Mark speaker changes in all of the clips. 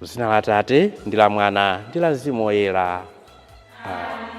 Speaker 1: Zina la Atate ndi la Mwana ndi la Mzimu Woyera. Amen.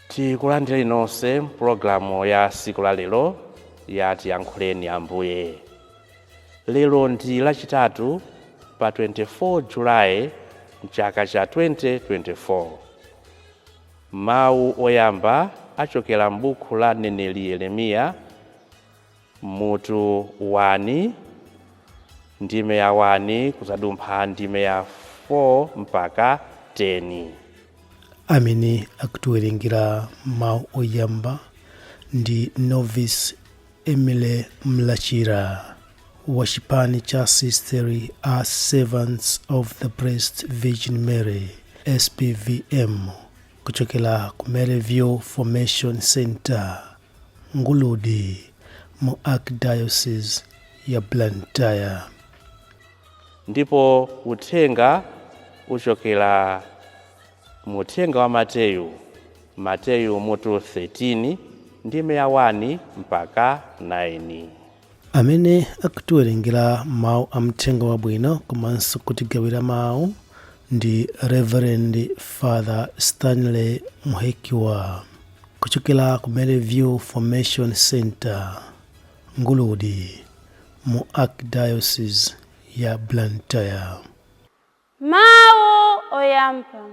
Speaker 1: Tikulandireni nonse mpulogalamu ya siku la lero ya Tiyankhuleni Ambuye. Lero ndi lachitatu pa 24 Julayi mchaka cha 2024. Mawu oyamba achokera m'buku la mneneri Yeremiya mutu 1 ndime ya 1 kuzadumpha ndime ya 4 mpaka 10.
Speaker 2: Amene akutiwerengera mawu oyamba ndi Novice Emily Mlachira wa chipani cha Sisteri a Servants of the Blessed Virgin Mary, SPVM, kuchokera ku Maryview Formation Center, Nguludi, mu Archdiocese ya Blantyre.
Speaker 1: Ndipo uthenga uchokera mu uthenga wa Mateyu, Mateyu mutu 13 ndime ya 1 mpaka 9.
Speaker 2: Amene akutiwerengera mawu a mthenga wabwino komanso kutigawira mawu ndi Reverend Father Stanley Muhekiwa kuchokera ku Maryview Formation Center, Nguludi, mu Archdiocese ya Blantyre.
Speaker 3: Mawu oyamba.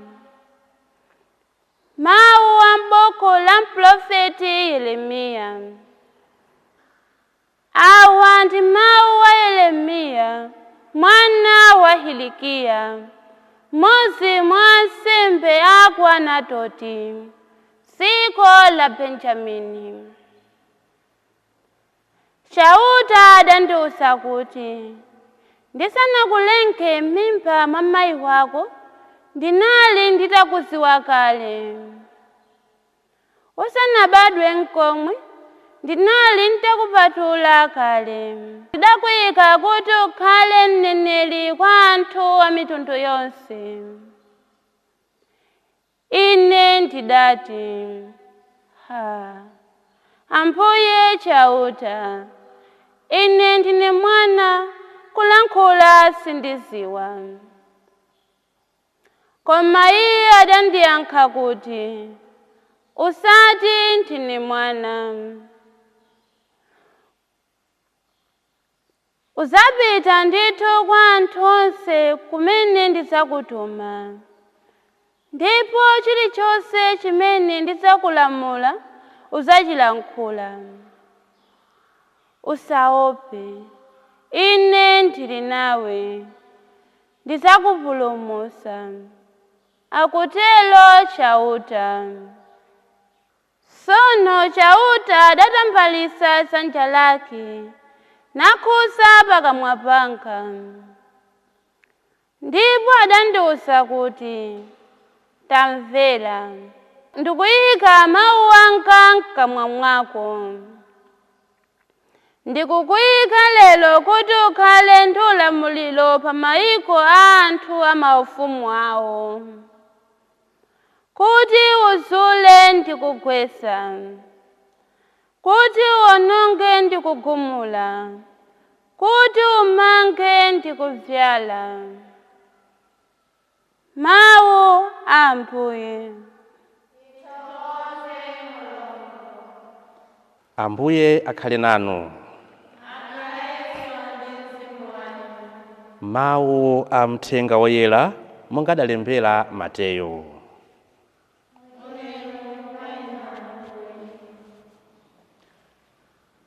Speaker 3: Mawu a m'buku la mprofeti Yeremiya. Awa ndi mawu a Yeremiya mwana wa Hilikiya, mmodzi mwa ansembe a ku Anatoti, dziko la Benjamini. Chauta adandiwuza kuti, ndisanakulenge m'mimba mwa mayi wako, ndinali nditakudziwa kale. Usanabadwe n'komwe, ndinali nditakupatula kale. Ndidakuyika kuti ukhale mneneri kwa anthu a mitundu yonse. Ine ndidati, ha, Ambuye Chauta, ine ndine mwana, kulankhula sindiziwa. Koma iye adandiyankha kuti, usati ndine mwana. Uzapita ndithu kwa anthu onse kumene ndidzakutuma, ndipo chilichonse chimene ndidzakulamula uzachilankhula. Usaope, ine ndili nawe, ndidzakupulumutsa, akutero Chauta. Tsono Chauta adatambalitsa dzanja lake nakhudza pakamwa panga, ndipo adandiwuza kuti, tamvera, ndikuyika mawu anga m'kamwa mwako. Ndikukuyika lero kuti ukhale ndi ulamuliro pa mayiko a anthu a maufumu awo, kuti uzule ndi kugwetsa, kuti uwononge ndi kugumula, kuti umange ndi kuvyala. Mawu a Ambuye.
Speaker 1: Ambuye akhale nanu. Mawu a mthenga woyera monga adalembera Mateyu.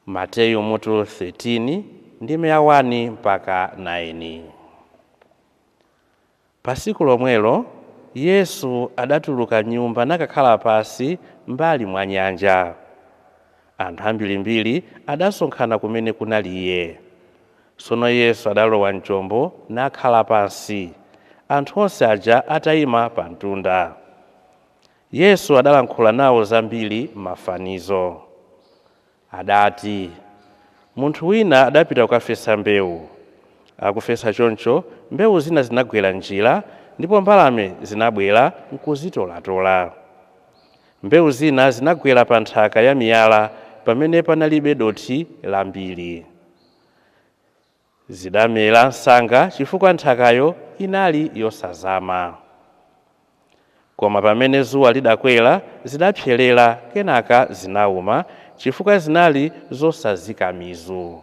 Speaker 1: Mateyu mutu 13 ndime ya 1 mpaka 9. Pasiku lomwelo Yesu adatuluka nyumba nakakhala pasi mbali mwa nyanja. Anthu ambirimbiri adasonkhana kumene kunali iye. Tsono Yesu adalowa mchombo nakhala pansi, anthu onse aja atayima pa mtunda. Yesu adalankhula nawo zambiri mafanizo. Adati, munthu wina adapita kukafesa mbewu. Akufesa choncho, mbewu zina zinagwera njira, ndipo mbalame zinabwera nkuzitolatola. Mbewu zina zinagwera pa nthaka ya miyala pamene panalibe dothi lambiri. Zidamera msanga chifukwa nthakayo inali yosazama. Koma pamene zuwa lidakwera, zidapserera kenaka zinawuma chifukwa zinali zosazika mizu.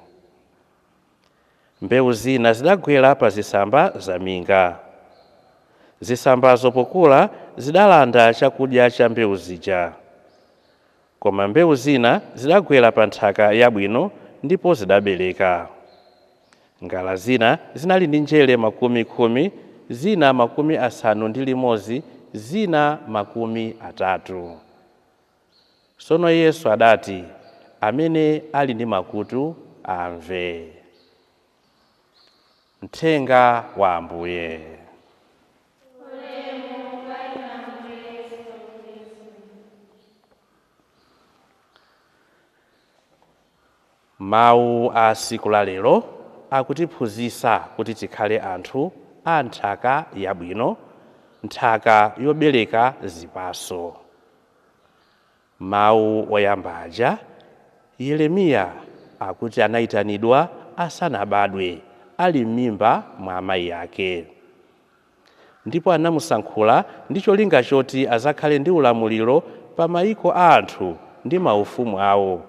Speaker 1: Mbewu zina zidagwera pa zitsamba zaminga. Zitsambazo pokula zidalanda chakudya cha mbewu zija. Koma mbewu zina zidagwera pa nthaka yabwino ndipo zidabereka. Ngala zina zinali ndi njere 10, zina 60, zina 30. Tsono Yesu adati, amene ali ndi makutu amve. Mthenga wa Ambuye. Mawu a siku la lero akutiphunzitsa kuti tikhale anthu a nthaka yabwino, nthaka yobereka zipatso. Mawu oyamba aja, Yeremiya akuti anayitanidwa asanabadwe, ali m'mimba mwa amayi ake. Ndipo anamusankhula ndi cholinga choti azakhale ndi ulamuliro pa mayiko a anthu ndi maufumu awo,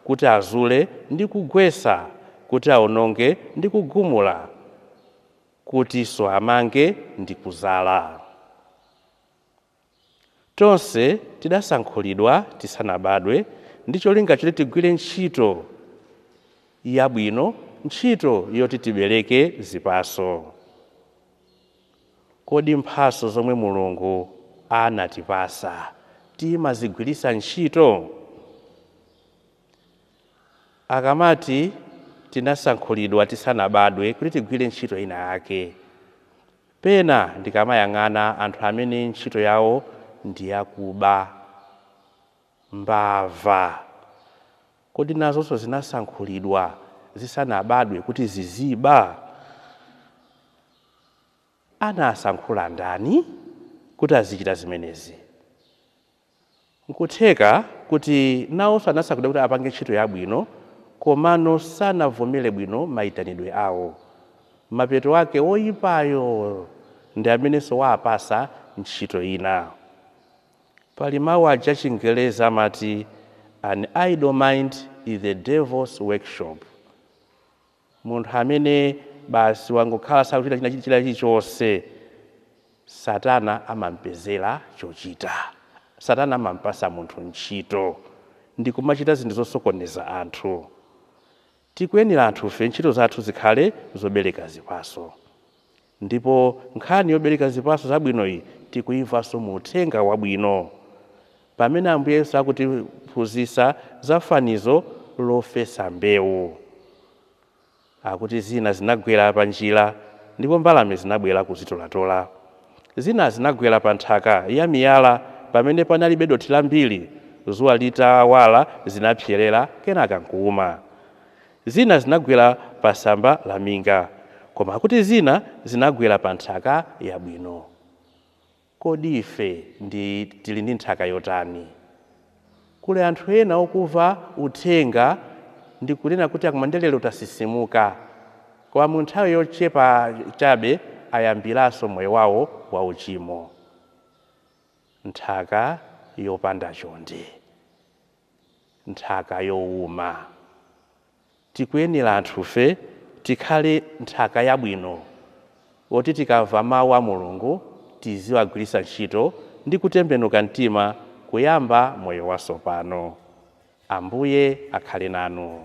Speaker 1: kuti azule ndi kugwetsa, kuti aononge ndi kugumula, kutinso amange ndi kuzala. Tonse tidasankhulidwa tisanabadwe ndi cholinga choti tigwire ntchito yabwino, ntchito yoti tibereke zipatso. Kodi mphatso zomwe Mulungu anatipasa timazigwiritsa ntchito? Akamati tinasankhulidwa tisanabadwe kuti tigwire ntchito ina yake, pena ndikamayang'ana anthu amene ntchito yawo ndi yakuba, mbava, kodi nazonso zinasankhulidwa zisanabadwe kuti ziziba? Anasankhula ndani kuti azichita zimenezi? Nkutheka kuti nawonso anasankhulidwa kuti apange ntchito yabwino, komano sanavomere bwino mayitanidwe awo. Mapeto ake oyipayo ndi amenenso waapasa ntchito ina. Pali mawu aja Chingereza amati, an idle mind is the devil's workshop. Munthu amene basi wangokhala sakuchita china chilichonse, Satana amampezera chochita. Satana amampasa munthu ntchito ndi kumachita zinthu zosokoneza anthu. Tikuyenera anthufe ntchito zathu zikhale zobereka zipatso. Ndipo nkhani yobereka zipatso zabwinoyi tikuimvanso mu uthenga wabwino, pamene Ambuye Yesu akutiphunzitsa za fanizo lofesa mbewu. Akuti zina zinagwera pa njira ndipo mbalame zinabwera kuzitolatola. Zina zinagwera pa nthaka ya miyala pamene panalibe dothi lambiri, zuwa litawala zinapserera kenaka nkuuma. Zina zinagwera pa tsamba la minga, koma akuti zina zinagwera pa nthaka yabwino. Kodi ife ndi tili ndi nthaka yotani? Kuli anthu ena okumva uthenga ndi kunena kuti akumandilero tasisimuka, koma mu nthawi yochepa chabe ayambiranso moyo wawo wa uchimo. Nthaka yopanda chonde, nthaka yowuma. Tikuyenera anthufe tikhale nthaka yabwino, woti tikamva mawu a Mulungu tiziwagwiritsa ntchito ndi kutembenuka mtima kuyamba moyo watsopano. Ambuye akhale nanu.